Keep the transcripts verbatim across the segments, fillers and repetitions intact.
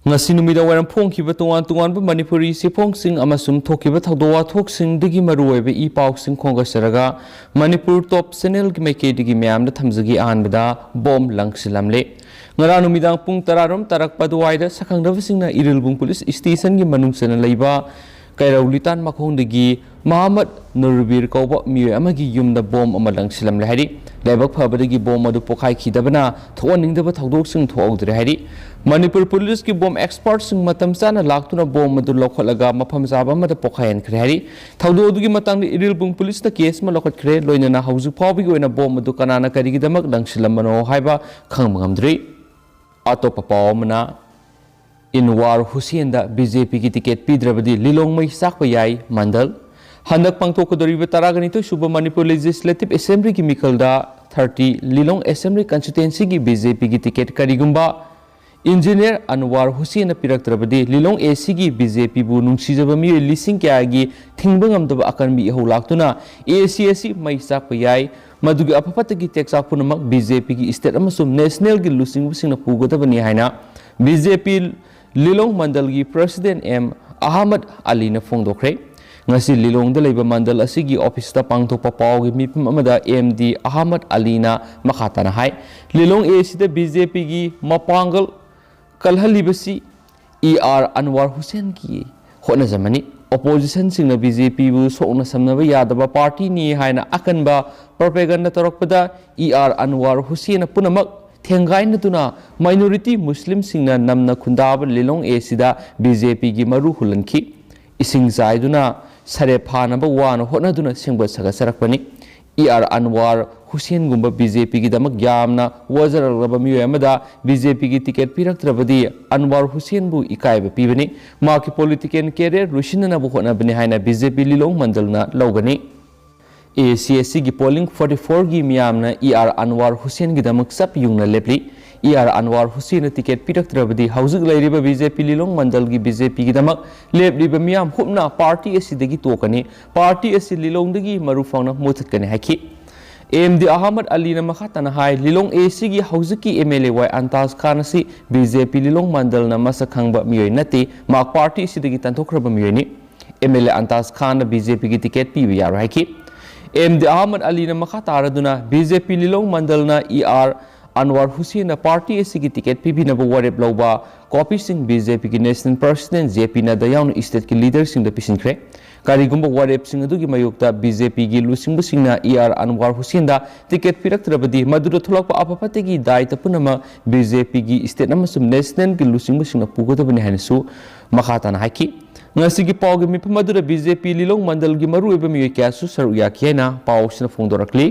ꯉꯁꯤ ꯅꯨꯃꯤꯗꯥꯡ ꯋꯥꯏꯔꯝ ꯐꯣꯡꯈꯤꯕ ꯇꯣꯉꯥꯟ ꯇꯣꯉꯥꯟꯕ ꯃꯅꯤꯄꯨꯔꯤ ꯆꯦꯐꯣꯡꯁꯤꯡ ꯑꯃꯁꯨꯡ ꯊꯣꯛꯈꯤꯕ ꯊꯧꯗꯣꯛ ꯋꯥꯊꯣꯛꯁꯤꯡꯗꯒꯤ ꯃꯔꯨꯑꯣꯏꯕ ꯏ ꯄꯥꯎꯁꯤꯡ ꯈꯣꯝꯒꯠꯆꯔꯒ, ꯃꯅꯤꯄꯨꯔ ꯇꯣꯞ ꯆꯦꯅꯦꯜꯒꯤ ꯃꯥꯏꯀꯩꯗꯒꯤ ꯃꯌꯥꯝꯗ ꯊꯝꯖꯒꯦ꯫ ꯑꯍꯥꯟꯕꯗ ꯕꯣꯝ ꯂꯪꯁꯤꯜꯂꯝꯂꯦ꯫ ꯉꯔꯥꯡ ꯅꯨꯃꯤꯗꯥꯡ ꯄꯨꯡ ꯇꯔꯥꯔꯣꯝ ꯇꯥꯔꯛꯄ ꯑꯗꯨꯋꯥꯏꯗ ꯁꯛꯈꯪꯗꯕꯁꯤꯡꯅ ꯏꯔꯤꯜꯕꯨꯡ ꯄꯨꯂꯤꯁ ꯁ꯭ꯇꯦꯁꯟꯒꯤ ꯃꯅꯨꯡ ꯆꯟꯅ ꯂꯩꯕ ꯀꯩꯔꯧ ꯂꯤꯇꯥꯟ ꯃꯈꯣꯡꯗꯒꯤ ꯃꯍꯃꯗ ꯅꯨꯔꯕꯤꯔ ꯀꯧꯕ ꯃꯤꯑꯣꯏ ꯑꯃꯒꯤ ꯌꯨꯝꯗ ꯕꯣꯝ ꯑꯃ ꯂꯪꯁꯤꯜꯂꯝꯂꯦ ꯍꯥꯏꯔꯤ꯫ ꯂꯥꯏꯕꯛ ꯐꯕꯗꯒꯤ ꯕꯣꯝ ꯑꯗꯨ ꯄꯣꯈꯥꯏꯈꯤꯗꯕꯅ ꯊꯣꯛꯍꯟꯅꯤꯡꯗꯕ ꯊꯧꯗꯣꯛꯁꯤꯡ ꯊꯣꯛꯍꯧꯗ꯭ꯔꯦ ꯍꯥꯏꯔꯤ꯫ ꯃꯅꯤꯄꯨꯔ ꯄꯨꯂꯤꯁꯀꯤ ꯕꯣꯝ ꯑꯦꯛꯁꯄꯔꯠꯁꯤꯡ ꯃꯇꯝ ꯆꯥꯅ ꯂꯥꯛꯇꯨꯅ ꯕꯣꯝ ꯑꯗꯨ ꯂꯧꯈꯠꯂꯒ ꯃꯐꯝ ꯆꯥꯕ ꯑꯃꯗ ꯄꯣꯈꯥꯏꯍꯟꯈ꯭ꯔꯦ ꯍꯥꯏꯔꯤ꯫ ꯊꯧꯗꯣꯛ ꯑꯗꯨꯒꯤ ꯃꯇꯥꯡꯗ ꯏꯔꯤꯜꯕꯨꯡ ꯄꯨꯂꯤꯁꯅ ꯀꯦꯁ ꯑꯃ ꯂꯧꯈꯠꯈ꯭ꯔꯦ꯫ ꯂꯣꯏꯅꯅ ꯍꯧꯖꯤꯛ ꯐꯥꯎꯕꯒꯤ ꯑꯣꯏꯅ ꯕꯣꯝ ꯑꯗꯨ ꯀꯅꯥꯅ ꯀꯔꯤꯒꯤꯗꯃꯛ ꯂꯪꯁꯤꯜꯂꯝꯕꯅꯣ ꯍꯥꯏꯕ ꯈꯪꯕ ꯉꯝꯗ꯭ꯔꯤ꯫ ꯑꯇꯣꯞꯄ ꯄꯥꯎ ꯑꯃꯅ, ꯑꯟꯋꯥꯔ ꯍꯨꯁꯦꯟꯗ ꯕꯤ ꯖꯦ ꯄꯤꯒꯤ ꯇꯤꯀꯦꯠ ꯄꯤꯗ꯭ꯔꯕꯗꯤ ꯂꯤꯂꯣꯡ ꯃꯩ ꯆꯥꯛꯄ ꯌꯥꯏ, ꯃꯟꯗꯜ꯫ ꯍꯟꯗꯛ ꯄꯥꯡꯊꯣꯛꯀꯗꯧꯔꯤꯕ ꯇꯔꯥꯒ ꯅꯤꯊꯣꯏ ꯁꯨꯕ ꯃꯅꯤꯄꯨꯔ ꯂꯦꯖꯤꯁꯂꯦꯇꯤꯚ ꯑꯦꯁꯦꯝꯕ꯭ꯂꯤꯒꯤ ꯃꯤꯈꯜꯗ ꯊꯥꯔꯇꯤ ꯂꯤꯂꯣꯡ ꯑꯦꯁꯦꯝꯕ꯭ꯂꯤ ꯀꯟꯁꯇꯤꯇ꯭ꯋꯦꯟꯁꯤꯒꯤ ꯕꯤ ꯖꯦ ꯄꯤꯒꯤ ꯇꯤꯀꯦꯠ ꯀꯔꯤꯒꯨꯝꯕ ꯏꯟꯖꯤꯅꯤꯌꯔ ꯑꯟꯋꯥꯔ ꯍꯨꯁꯦꯟꯅ ꯄꯤꯔꯛꯇ꯭ꯔꯕꯗꯤ ꯂꯤꯂꯣꯡ ꯑꯦ ꯁꯤꯒꯤ ꯕꯤ ꯖꯦ ꯄꯤꯕꯨ ꯅꯨꯡꯁꯤꯖꯕ ꯃꯤꯑꯣꯏ ꯂꯤꯁꯤꯡ ꯀꯌꯥꯒꯤ ꯊꯤꯡꯕ ꯉꯝꯗꯕ ꯑꯀꯟꯕ ꯏꯍꯧ ꯂꯥꯛꯇꯨꯅ ꯑꯦ ꯁꯤ ꯑꯁꯤ ꯃꯩ ꯆꯥꯛꯄ ꯌꯥꯏ꯫ ꯃꯗꯨꯒꯤ ꯑꯐ ꯐꯠꯇꯒꯤ ꯇꯦꯛꯆꯥꯛ ꯄꯨꯝꯅꯃꯛ ꯕꯤ ꯖꯦ ꯄꯤꯒꯤ ꯁ꯭ꯇꯦꯠ ꯑꯃꯁꯨꯡ ꯅꯦꯁꯅꯦꯜꯒꯤ ꯂꯨꯆꯤꯡꯕꯁꯤꯡꯅ ꯄꯨꯒꯗꯕꯅꯤ ꯍꯥꯏꯅ ꯕꯤ ꯖꯦ ꯄꯤ ꯂꯤꯂꯣꯡ ꯃꯟꯗꯜꯒꯤ ꯄ꯭ꯔꯁꯤꯗꯦꯟ ꯑꯦꯝ ꯑꯍꯃꯗ ꯑꯂꯤꯅ ꯐꯣꯡꯗꯣꯛꯈ꯭ꯔꯦ꯫ ꯉꯁꯤ ꯂꯤꯂꯣꯡꯗ ꯂꯩꯕ ꯃꯟꯗꯜ ꯑꯁꯤꯒꯤ ꯑꯣꯐꯤꯁꯇ ꯄꯥꯡꯊꯣꯛꯄ ꯄꯥꯎꯒꯤ ꯃꯤꯐꯝ ꯑꯃꯗ ꯑꯦꯝ ꯗꯤ ꯑꯍꯃꯗ ꯑꯂꯤꯅ ꯃꯈꯥ ꯇꯥꯅ ꯍꯥꯏ, ꯂꯤꯂꯣꯡ ꯑꯦ ꯁꯤꯗ ꯕꯤ ꯖꯦ ꯄꯤꯒꯤ ꯃꯄꯥꯡꯒꯜ ꯀꯜꯍꯜꯂꯤꯕꯁꯤ ꯏ ꯑꯥꯔ ꯑꯟꯋꯥꯔ ꯍꯨꯁꯦꯟꯒꯤ ꯍꯣꯠꯅꯖꯃꯅꯤ꯫ ꯑꯣꯄꯣꯖꯤꯁꯟꯁꯤꯡꯅ ꯕꯤ ꯖꯦ ꯄꯤꯕꯨ ꯁꯣꯛꯅ ꯁꯝꯅꯕ ꯌꯥꯗꯕ ꯄꯥꯔꯇꯤꯅꯤ ꯍꯥꯏꯅ ꯑꯀꯟꯕ ꯄ꯭ꯔꯣꯄꯦꯒꯟꯗ ꯇꯧꯔꯛꯄꯗ ꯏ ꯑꯥꯔ ꯑꯟꯋꯥꯔ ꯍꯨꯁꯦꯟꯅ ꯄꯨꯝꯅꯃꯛ ꯊꯦꯡꯒꯥꯏꯅꯗꯨꯅ ꯃꯥꯏꯅꯣꯔꯤꯇꯤ ꯃꯨꯁꯂꯤꯝꯁꯤꯡꯅ ꯅꯝꯅ ꯈꯨꯟꯗꯥꯕ ꯂꯤꯂꯣꯡ ꯑꯦ ꯁꯤꯗ ꯕꯤ ꯖꯦ ꯄꯤꯒꯤ ꯃꯔꯨ ꯍꯨꯜꯍꯟꯈꯤ꯫ ꯏꯁꯤꯡ ꯆꯥꯏꯗꯨꯅ ꯁꯔꯦꯞ ꯐꯥꯅꯕ ꯋꯥꯅ ꯍꯣꯠꯅꯗꯨꯅ ꯁꯦꯝꯒꯠ ꯁꯥꯒꯠꯆꯔꯛꯄꯅꯤ꯫ ꯏ ꯑꯥꯔ ꯑꯟꯋꯥꯔ ꯍꯨꯁꯦꯟꯒꯨꯝꯕ ꯕꯤ ꯖꯦ ꯄꯤꯒꯤꯗꯃꯛ ꯌꯥꯝꯅ ꯋꯥꯖꯔꯛꯂꯕ ꯃꯤꯑꯣꯏ ꯑꯃꯗ ꯕꯤ ꯖꯦ ꯄꯤꯒꯤ ꯇꯤꯀꯦꯠ ꯄꯤꯔꯛꯇ꯭ꯔꯕꯗꯤ ꯑꯟꯋꯥꯔ ꯍꯨꯁꯦꯟꯕꯨ ꯏꯀꯥꯏꯕ ꯄꯤꯕꯅꯤ꯫ ꯃꯍꯥꯛꯀꯤ ꯄꯣꯂꯤꯇꯤꯀꯦꯜ ꯀꯦꯔꯤꯌꯔ ꯂꯣꯏꯁꯤꯟꯅꯅꯕ ꯍꯣꯠꯅꯕꯅꯤ ꯍꯥꯏꯅ ꯕꯤ ꯖꯦ ꯄꯤ ꯂꯤꯂꯣꯡ ꯃꯟꯗꯜꯅ ꯂꯧꯒꯅꯤ꯫ ꯑꯦ ꯁꯤ ꯑꯦꯁ ꯁꯤꯒꯤ ꯄꯣꯂꯤꯡ ꯐꯣꯔꯇꯤ ꯐꯣꯔꯒꯤ ꯃꯤꯌꯥꯝꯅ ꯏ ꯑꯥꯔ ꯑꯟꯋꯥꯔ ꯍꯨꯁꯦꯟꯒꯤꯗꯃꯛ ꯆꯞ ꯌꯨꯡꯅ ꯂꯦꯞꯂꯤ꯫ ꯏ ꯑꯥꯔ ꯑꯟꯋꯥꯔ ꯍꯨꯁꯦꯟꯅ ꯇꯤꯀꯦꯠ ꯄꯤꯔꯛꯇ꯭ꯔꯕꯗꯤ ꯍꯧꯖꯤꯛ ꯂꯩꯔꯤꯕ ꯕꯤ ꯖꯦ ꯄꯤ ꯂꯤꯂꯣꯡ ꯃꯟꯗꯜꯒꯤ ꯕꯤ ꯖꯦ ꯄꯤꯒꯤꯗꯃꯛ ꯂꯦꯞꯂꯤꯕ ꯃꯤꯌꯥꯝ ꯍꯨꯞꯅ ꯄꯥꯔꯇꯤ ꯑꯁꯤꯗꯒꯤ ꯇꯣꯛꯀꯅꯤ꯫ ꯄꯥꯔꯇꯤ ꯑꯁꯤ ꯂꯤꯂꯣꯡꯗꯒꯤ ꯃꯔꯨ ꯐꯪꯅ ꯃꯨꯊꯠꯀꯅꯤ ꯍꯥꯏꯈꯤ꯫ ꯑꯦꯝ ꯗꯤ ꯑꯍꯃꯗ ꯑꯂꯤꯅ ꯃꯈꯥ ꯇꯥꯅ ꯍꯥꯏ, ꯂꯤꯂꯣꯡ ꯑꯦ ꯁꯤꯒꯤ ꯍꯧꯖꯤꯛꯀꯤ ꯑꯦꯝ ꯑꯦꯜ ꯑꯦ ꯋꯥꯏ ꯑꯟꯇꯥꯖ ꯈꯥꯟ ꯑꯁꯤ ꯕꯤ ꯖꯦ ꯄꯤ ꯂꯤꯂꯣꯡ ꯃꯟꯗꯜꯅ ꯃꯁꯛ ꯈꯪꯕ ꯃꯤꯑꯣꯏ ꯅꯠꯇꯦ, ꯃꯍꯥꯛ ꯄꯥꯔꯇꯤ ꯑꯁꯤꯗꯒꯤ ꯇꯥꯟꯊꯣꯛꯈ꯭ꯔꯕ ꯃꯤꯑꯣꯏꯅꯤ꯫ ꯑꯦꯝ ꯑꯦꯜ ꯑꯦ ꯑꯟꯇꯥꯖ ꯈꯥꯟꯅ ꯕꯤ ꯖꯦ ꯄꯤꯒꯤ ꯇꯤꯀꯦꯠ ꯄꯤꯕ ꯌꯥꯔꯣꯏ ꯍꯥꯏꯈꯤ꯫ ꯑꯦꯝ ꯗꯤ ꯑꯍꯃꯗ ꯑꯂꯤꯅ ꯃꯈꯥ ꯇꯥꯔꯗꯨꯅ ꯕꯤ ꯖꯦ ꯄꯤ ꯂꯤꯂꯣꯡ ꯃꯟꯗꯜꯅ ꯏ ꯑꯥꯔ ꯑꯟꯋꯥꯔ ꯍꯨꯁꯦꯟꯅ ꯄꯥꯔꯇꯤ ꯑꯁꯤꯒꯤ ꯇꯤꯀꯦꯠ ꯄꯤꯕꯤꯅꯕ ꯋꯥꯔꯦꯞ ꯂꯧꯕ ꯀꯣꯄꯤꯁꯤꯡ ꯕꯤ ꯖꯦ ꯄꯤꯒꯤ ꯅꯦꯁꯅꯦꯜ ꯄ꯭ꯔꯁꯤꯗꯦꯟ ꯖꯦ ꯄꯤ ꯅꯗ꯭ꯗꯥ ꯌꯥꯎꯅ ꯁ꯭ꯇꯦꯠꯀꯤ ꯂꯤꯗꯔꯁꯤꯡꯗ ꯄꯤꯁꯤꯟꯈ꯭ꯔꯦ꯫ ꯀꯔꯤꯒꯨꯝꯕ ꯋꯥꯔꯦꯞꯁꯤꯡ ꯑꯗꯨꯒꯤ ꯃꯥꯌꯣꯛꯇ ꯕꯤ ꯖꯦ ꯄꯤꯒꯤ ꯂꯨꯆꯤꯡꯕꯁꯤꯡꯅ ꯏ ꯑꯥꯔ ꯑꯟꯋꯥꯔ ꯍꯨꯁꯦꯟꯗ ꯇꯤꯀꯦꯠ ꯄꯤꯔꯛꯇ꯭ꯔꯕꯗꯤ ꯃꯗꯨꯗ ꯊꯣꯛꯂꯛꯄ ꯑꯐ ꯐꯠꯇꯒꯤ ꯗꯥꯏꯇ ꯄꯨꯝꯅꯃꯛ ꯕꯤ ꯖꯦ ꯄꯤꯒꯤ ꯁ꯭ꯇꯦꯠ ꯑꯃꯁꯨꯡ ꯅꯦꯁꯅꯦꯜꯒꯤ ꯂꯨꯆꯤꯡꯕꯁꯤꯡꯅ ꯄꯨꯒꯗꯕꯅꯤ ꯍꯥꯏꯅꯁꯨ ꯃꯈꯥ ꯇꯥꯅ ꯍꯥꯏꯈꯤ꯫ ꯉꯁꯤꯒꯤ ꯄꯥꯎꯒꯤ ꯃꯤꯐꯝ ꯑꯗꯨꯗ ꯕꯤ ꯖꯦ ꯄꯤ ꯂꯤꯂꯣꯡ ꯃꯟꯗꯜꯒꯤ ꯃꯔꯨꯑꯣꯏꯕ ꯃꯤꯑꯣꯏ ꯀꯌꯥꯁꯨ ꯁꯔꯨꯛ ꯌꯥꯈꯤ ꯍꯥꯏꯅ ꯄꯥꯎ ꯑꯁꯤꯅ ꯐꯣꯡꯗꯣꯔꯛꯂꯤ꯫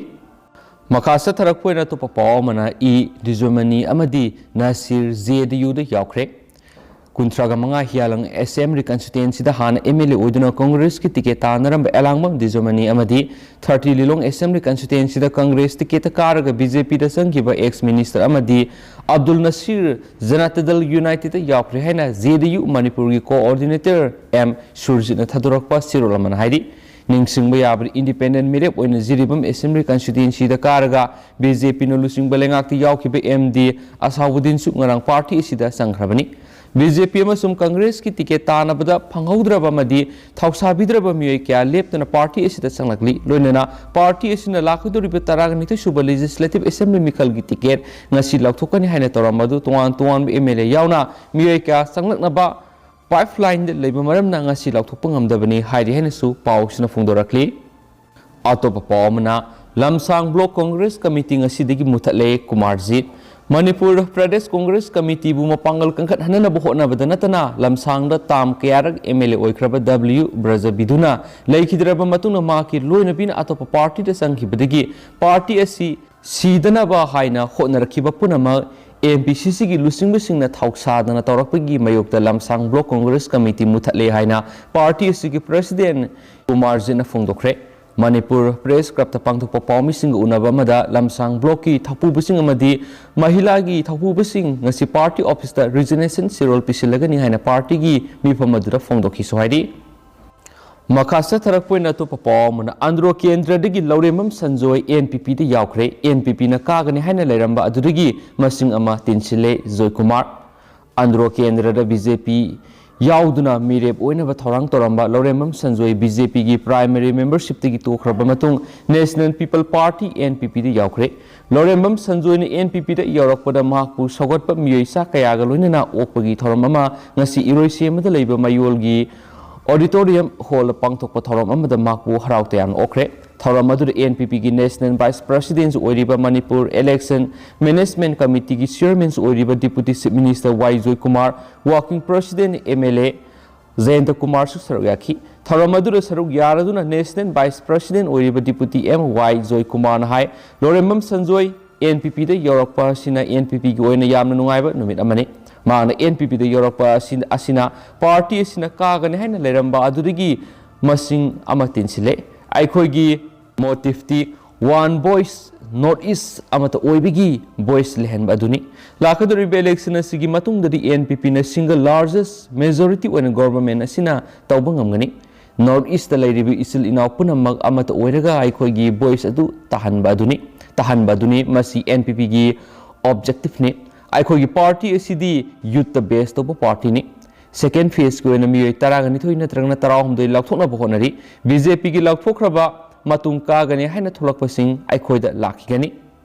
ꯃꯈꯥ ꯆꯠꯊꯔꯛꯄ ꯑꯣꯏꯅ ꯑꯇꯣꯞꯄ ꯄꯥꯎ ꯑꯃꯅ ꯏ ꯗꯤꯖꯣꯃꯅꯤ ꯑꯃꯗꯤ ꯅꯥꯁꯤꯔ ꯖꯦ ꯗꯤ ꯌꯨꯗ ꯌꯥꯎꯈ꯭ꯔꯦ꯫ ꯀꯨꯟꯊ꯭ꯔꯥꯒ ꯃꯉꯥ ꯍꯤꯌꯥꯂꯪ ꯑꯦꯁꯦꯝꯕ꯭ꯂꯤ ꯀꯟꯁꯇꯤꯇ꯭ꯋꯦꯟꯁꯤꯗ ꯍꯥꯟꯅ ꯑꯦꯝ ꯑꯦꯜ ꯑꯦ ꯑꯣꯏꯗꯨꯅ ꯀꯪꯒ꯭ꯔꯦꯁꯀꯤ ꯇꯤꯀꯦꯠ ꯇꯥꯟꯅꯔꯝꯕ ꯑꯦꯂꯥꯡꯕꯝ ꯗꯤꯖꯣꯃꯅꯤ ꯑꯃꯗꯤ ꯊꯥꯔꯇꯤ ꯂꯤꯂꯣꯡ ꯑꯦꯁꯦꯝꯕ꯭ꯂꯤ ꯀꯟꯁꯇꯤꯇ꯭ꯋꯦꯟꯁꯤꯗ ꯀꯪꯒ꯭ꯔꯦꯁ ꯇꯤꯀꯦꯠꯇ ꯀꯥꯔꯒ ꯕꯤ ꯖꯦ ꯄꯤꯗ ꯆꯪꯈꯤꯕ ꯑꯦꯛꯁ ꯃꯤꯅꯤꯁꯇꯔ ꯑꯃꯗꯤ ꯑꯕꯗꯨꯜ ꯅꯁꯤꯔ ꯖꯅꯇꯥ ꯗꯜ ꯌꯨꯅꯥꯏꯇꯦꯗꯇ ꯌꯥꯎꯈ꯭ꯔꯦ ꯍꯥꯏꯅ ꯖꯦ ꯗꯤ ꯌꯨ ꯃꯅꯤꯄꯨꯔꯒꯤ ꯀꯣꯑꯣꯔꯗꯤꯅꯦꯇꯔ ꯑꯦꯝ ꯁꯨꯔꯖꯤꯠꯅ ꯊꯥꯗꯣꯔꯛꯄ ꯆꯦꯔꯣꯜ ꯑꯃꯅ ꯍꯥꯏꯔꯤ꯫ ꯅꯤꯡꯁꯤꯡꯕ ꯌꯥꯕꯗꯤ, ꯏꯟꯗꯤꯄꯦꯟꯗꯦꯟ ꯃꯤꯔꯦꯞ ꯑꯣꯏꯅ ꯖꯤꯔꯤꯕꯥꯝ ꯑꯦꯁꯦꯝꯕ꯭ꯂꯤ ꯀꯟꯁꯇꯤꯇ꯭ꯋꯦꯟꯁꯤꯗ ꯀꯥꯔꯒ ꯕꯤ ꯖꯦ ꯄꯤꯅ ꯂꯨꯆꯤꯡꯕ ꯂꯩꯉꯥꯛꯇ ꯌꯥꯎꯈꯤꯕ ꯑꯦꯝ ꯗꯤ ꯑꯁꯥꯎꯕꯨꯗꯤꯟꯁꯨ ꯉꯔꯥꯡ ꯄꯥꯔꯇꯤ ꯑꯁꯤꯗ ꯆꯪꯈ꯭ꯔꯕꯅꯤ꯫ ꯕꯤ ꯖꯦ ꯄꯤ ꯑꯃꯁꯨꯡ ꯀꯪꯒ꯭ꯔꯦꯁꯀꯤ ꯇꯤꯀꯦꯠ ꯇꯥꯟꯅꯕꯗ ꯐꯪꯍꯧꯗ꯭ꯔꯕ ꯑꯃꯗꯤ ꯊꯧꯁꯥꯕꯤꯗ꯭ꯔꯕ ꯃꯤꯑꯣꯏ ꯀꯌꯥ ꯂꯦꯞꯇꯅ ꯄꯥꯔꯇꯤ ꯑꯁꯤꯗ ꯆꯪꯂꯛꯂꯤ꯫ ꯂꯣꯏꯅꯅ ꯄꯥꯔꯇꯤ ꯑꯁꯤꯅ ꯂꯥꯛꯀꯗꯧꯔꯤꯕ ꯇꯔꯥꯅꯤꯊꯣꯏ ꯁꯨꯕ ꯂꯦꯖꯤꯁꯂꯦꯇꯤꯚ ꯑꯦꯁꯦꯝꯕ꯭ꯂꯤ ꯃꯤꯈꯜꯒꯤ ꯇꯤꯀꯦꯠ ꯉꯁꯤ ꯂꯥꯎꯊꯣꯛꯀꯅꯤ ꯍꯥꯏꯅ ꯇꯧꯔꯝꯕ ꯑꯗꯨ ꯇꯣꯉꯥꯟ ꯇꯣꯉꯥꯟꯕ ꯑꯦꯝ ꯑꯦꯜ ꯑꯦ ꯌꯥꯎꯅ ꯃꯤꯑꯣꯏ ꯀꯌꯥ ꯆꯪꯂꯛꯅꯕ ꯄꯥꯏꯞꯂꯥꯏꯟꯗ ꯂꯩꯕ ꯃꯔꯝꯅ ꯉꯁꯤ ꯂꯥꯎꯊꯣꯛꯄ ꯉꯝꯗꯕꯅꯤ ꯍꯥꯏꯔꯤ ꯍꯥꯏꯅꯁꯨ ꯄꯥꯎꯁꯤꯅ ꯐꯣꯡꯗꯣꯔꯛꯂꯤ꯫ ꯑꯇꯣꯞꯄ ꯄꯥꯎ ꯑꯃꯅ, ꯂꯝꯁꯥꯡ ꯕ꯭ꯂꯣꯛ ꯀꯣꯡꯒ꯭ꯔꯦꯁ ꯀꯃꯤꯇꯤ ꯉꯁꯤꯗꯒꯤ ꯃꯨꯊꯠꯂꯦ, ꯀꯨꯃꯥꯔꯖꯤꯠ꯫ ꯃꯅꯤꯄꯨꯔ ꯄ꯭ꯔꯗꯦꯁ ꯀꯣꯡꯒ꯭ꯔꯦꯁ ꯀꯃꯤꯇꯤꯕꯨ ꯃꯄꯥꯡꯒꯜ ꯀꯟꯈꯠꯍꯟꯅꯕ ꯍꯣꯠꯅꯕꯗ ꯅꯠꯇꯅ ꯂꯝꯁꯥꯡꯗ ꯇꯥꯝ ꯀꯌꯥꯔꯛ ꯑꯦꯝ ꯑꯦꯜ ꯑꯦ ꯑꯣꯏꯈ꯭ꯔꯕ ꯗꯕ꯭ꯂꯤꯌꯨ ꯕ꯭ꯔꯖꯕꯤꯗꯨꯅ ꯂꯩꯈꯤꯗ꯭ꯔꯕ ꯃꯇꯨꯡꯗ ꯃꯍꯥꯛꯀꯤ ꯂꯣꯏꯅꯕꯤꯅ ꯑꯇꯣꯞꯄ ꯄꯥꯔꯇꯤꯗ ꯆꯪꯈꯤꯕꯗꯒꯤ ꯄꯥꯔꯇꯤ ꯑꯁꯤ ꯁꯤꯗꯅꯕ ꯍꯥꯏꯅ ꯍꯣꯠꯅꯔꯛꯈꯤꯕ ꯄꯨꯝꯅꯃꯛ ꯑꯦꯝ ꯄꯤ ꯁꯤ ꯁꯤꯒꯤ ꯂꯨꯆꯤꯡꯕꯁꯤꯡꯅ ꯊꯧꯁꯥꯗꯅ ꯇꯧꯔꯛꯄꯒꯤ ꯃꯥꯌꯣꯛꯇ ꯂꯝꯁꯥꯡ ꯕ꯭ꯂꯣꯛ ꯀꯣꯡꯒ꯭ꯔꯦꯁ ꯀꯃꯤꯇꯤ ꯃꯨꯊꯠꯂꯦ ꯍꯥꯏꯅ ꯄꯥꯔꯇꯤ ꯑꯁꯤꯒꯤ ꯄ꯭ꯔꯁꯤꯗꯦꯟ ꯀꯨꯃꯥꯔꯖꯤꯠꯅ ꯐꯣꯡꯗꯣꯛꯈ꯭ꯔꯦ꯫ ꯃꯅꯤꯄꯨꯔ ꯄ꯭ꯔꯦꯁ ꯀ꯭ꯂꯕꯇ ꯄꯥꯡꯊꯣꯛꯄ ꯄꯥꯎꯃꯤꯁꯤꯡꯒ ꯎꯅꯕ ꯑꯃꯗ ꯂꯝꯁꯥꯡ ꯕ꯭ꯂꯣꯛꯀꯤ ꯊꯧꯄꯨꯕꯁꯤꯡ ꯑꯃꯗꯤ ꯃꯍꯤꯂꯥꯒꯤ ꯊꯧꯄꯨꯕꯁꯤꯡ ꯉꯁꯤ ꯄꯥꯔꯇꯤ ꯑꯣꯐꯤꯁꯇ ꯔꯤꯖꯤꯒꯅꯦꯁꯟ ꯆꯦꯔꯣꯜ ꯄꯤꯁꯤꯜꯂꯒꯅꯤ ꯍꯥꯏꯅ ꯄꯥꯔꯇꯤꯒꯤ ꯃꯤꯐꯝ ꯑꯗꯨꯗ ꯐꯣꯡꯗꯣꯛꯈꯤꯁꯨ ꯍꯥꯏꯔꯤ꯫ ꯃꯈꯥ ꯆꯠꯊꯔꯛꯄ ꯑꯣꯏꯅ ꯑꯇꯣꯞꯄ ꯄꯥꯎ ꯑꯃꯅ, ꯑꯟꯗ꯭ꯔꯣ ꯀꯦꯟꯗ꯭ꯔꯗꯒꯤ ꯂꯧꯔꯦꯝꯕꯝ ꯁꯟꯖꯣꯏ ꯑꯦꯟ ꯄꯤ ꯄꯤꯗ ꯌꯥꯎꯈ꯭ꯔꯦ꯫ ꯑꯦꯟ ꯄꯤ ꯄꯤꯅ ꯀꯥꯒꯅꯤ ꯍꯥꯏꯅ ꯂꯩꯔꯝꯕ ꯑꯗꯨꯗꯒꯤ ꯃꯁꯤꯡ ꯑꯃ ꯇꯤꯟꯁꯤꯜꯂꯦ꯫ ꯖꯣꯏꯀꯨꯃꯥꯔ꯫ ꯑꯟꯗ꯭ꯔꯣ ꯀꯦꯟꯗ꯭ꯔꯗ ꯕꯤ ꯖꯦ ꯄꯤ ꯌꯥꯎꯗꯨꯅ ꯃꯤꯔꯦꯞ ꯑꯣꯏꯅꯕ ꯊꯧꯔꯥꯡ ꯇꯧꯔꯝꯕ ꯂꯧꯔꯦꯝꯕꯝ ꯁꯟꯖꯣꯏ ꯕꯤ ꯖꯦ ꯄꯤꯒꯤ ꯄ꯭ꯔꯥꯏꯃꯔꯤ ꯃꯦꯝꯕꯔꯁꯤꯞꯇꯒꯤ ꯇꯣꯛꯈ꯭ꯔꯕ ꯃꯇꯨꯡ national people party, and P ꯄꯤꯗ ꯌꯥꯎꯈ꯭ꯔꯦ꯫ ꯂꯧꯔꯦꯝꯕꯝ ꯁꯟꯖꯣꯏꯅ ꯑꯦꯟ ꯄꯤ ꯄꯤꯗ ꯌꯧꯔꯛꯄꯗ ꯃꯍꯥꯛꯄꯨ ꯁꯧꯒꯠꯄ ꯃꯤꯑꯣꯏ ꯆꯥ ꯀꯌꯥꯒ ꯂꯣꯏꯅꯅ ꯑꯣꯛꯄꯒꯤ ꯊꯧꯔꯝ ꯑꯃ ꯉꯁꯤ ꯏꯔꯣꯏꯁꯦꯝꯕꯗ ꯂꯩꯕ ꯃꯌꯣꯜꯒꯤ ꯑꯣꯗꯤꯇꯣꯔꯤꯌꯝ ꯍꯣꯜꯗ ꯄꯥꯡꯊꯣꯛꯄ ꯊꯧꯔꯝ ꯑꯃꯗ ꯃꯍꯥꯛꯄꯨ ꯍꯔꯥꯎ ꯇꯌꯥꯝꯅ ꯑꯣꯛꯈ꯭ꯔꯦ꯫ ꯊꯧꯔꯝ ꯑꯗꯨꯗ ꯑꯦꯟ ꯄꯤ ꯄꯤꯒꯤ ꯅꯦꯁꯅꯦꯜ ꯚꯥꯏꯁ ꯄ꯭ꯔꯁꯤꯗꯦꯟꯁꯨ ꯑꯣꯏꯔꯤꯕ, ꯃꯅꯤꯄꯨꯔ ꯏꯂꯦꯛꯁꯟ ꯃꯦꯅꯦꯖꯃꯦꯟꯠ ꯀꯃꯤꯇꯤꯒꯤ ꯆꯤꯌꯔꯃꯦꯟꯁꯨ ꯑꯣꯏꯔꯤꯕ deputy chief minister Y Joykumar, working president M L A Jayanta ꯀꯨꯃꯥꯔꯁꯨ ꯁꯔꯨꯛ ꯌꯥꯈꯤ꯫ ꯊꯧꯔꯝ ꯑꯗꯨꯗ ꯁꯔꯨꯛ ꯌꯥꯔꯗꯨꯅ ꯅꯦꯁꯅꯦꯜ ꯚꯥꯏꯁ ꯄ꯭ꯔꯁꯤꯗꯦꯟꯠ ꯑꯣꯏꯔꯤꯕ ꯗꯤꯄꯨꯇꯤ ꯑꯦꯝ ꯋꯥꯏ ꯖꯣꯏꯀꯨꯃꯥꯔꯅ ꯍꯥꯏ, ꯂꯣꯔꯦꯝꯕꯝ ꯁꯟꯖꯣꯏ ꯑꯦꯟ ꯄꯤ ꯄꯤꯗ ꯌꯧꯔꯛꯄ ꯑꯁꯤꯅ ꯑꯦꯟ ꯄꯤ ꯄꯤꯒꯤ ꯑꯣꯏꯅ ꯌꯥꯝꯅ ꯅꯨꯡꯉꯥꯏꯕ ꯅꯨꯃꯤꯠ ꯑꯃꯅꯤ꯫ ꯃꯍꯥꯛꯅ ꯑꯦꯟ ꯄꯤ ꯄꯤꯗ ꯌꯧꯔꯛꯄ ꯑꯁꯤ, ꯑꯁꯤꯅ ꯄꯥꯔꯇꯤ ꯑꯁꯤꯅ ꯀꯥꯒꯅꯤ ꯍꯥꯏꯅ ꯂꯩꯔꯝꯕ ꯑꯗꯨꯗꯒꯤ ꯃꯁꯤꯡ ꯑꯃ ꯇꯤꯟꯁꯤꯜꯂꯦ꯫ ꯑꯩꯈꯣꯏꯒꯤ ꯃꯣꯇꯤꯚꯇꯤ ꯋꯥꯟ ꯚꯣꯏꯁ, ꯅꯣꯔꯠ ꯏꯁ ꯑꯃꯠꯇ ꯑꯣꯏꯕꯒꯤ ꯚꯣꯏꯁ ꯂꯩꯍꯟꯕ ꯑꯗꯨꯅꯤ꯫ ꯂꯥꯛꯀꯗꯧꯔꯤꯕ ꯏꯂꯦꯛꯁꯟ ꯑꯁꯤꯒꯤ ꯃꯇꯨꯡꯗꯗꯤ ꯑꯦꯟ ꯄꯤ ꯄꯤꯅ ꯁꯤꯡꯒꯜ ꯂꯥꯔꯖꯦꯁ ꯃꯦꯖꯣꯔꯤꯇꯤ ꯑꯣꯏꯅ ꯒꯣꯚꯔꯟꯃꯦꯟꯠ ꯑꯁꯤꯅ ꯇꯧꯕ ꯉꯝꯒꯅꯤ꯫ ꯅꯣꯔꯠ ꯏꯁꯇ ꯂꯩꯔꯤꯕ ꯏꯆꯤꯜ ꯏꯅꯥꯎ ꯄꯨꯝꯅꯃꯛ ꯑꯃꯠꯇ ꯑꯣꯏꯔꯒ ꯑꯩꯈꯣꯏꯒꯤ ꯚꯣꯏꯁ ꯑꯗꯨ ꯇꯥꯍꯟꯕ ꯑꯗꯨꯅꯤ, ꯇꯥꯍꯟꯕ ꯑꯗꯨꯅꯤ꯫ ꯃꯁꯤ ꯑꯦꯟ ꯄꯤ ꯄꯤꯒꯤ ꯑꯣꯕꯖꯦꯛꯇꯤꯚꯅꯤ꯫ ꯑꯩꯈꯣꯏꯒꯤ ꯄꯥꯔꯇꯤ ꯑꯁꯤꯗꯤ ꯌꯨꯠꯇ ꯕꯦꯁ ꯇꯧꯕ ꯄꯥꯔꯇꯤꯅꯤ꯫ ꯁꯦꯀꯦꯟ ꯐꯦꯖꯀꯤ ꯑꯣꯏꯅ ꯃꯤꯑꯣꯏ ꯇꯔꯥꯒ ꯅꯤꯊꯣꯏ ꯅꯠꯇ꯭ꯔꯒꯅ ꯇꯔꯥꯍꯨꯝꯗꯣꯏ ꯂꯧꯊꯣꯛꯅꯕ ꯍꯣꯠꯅꯔꯤ꯫ ꯕꯤ ꯖꯦ ꯄꯤꯒꯤ ꯂꯧꯊꯣꯛꯈ꯭ꯔꯕ ꯃꯇꯨꯡ ꯀꯥꯒꯅꯤ ꯍꯥꯏꯅ ꯊꯣꯛꯂꯛꯄꯁꯤꯡ ꯑꯩꯈꯣꯏꯗ ꯂꯥꯛꯈꯤꯒꯅꯤ꯫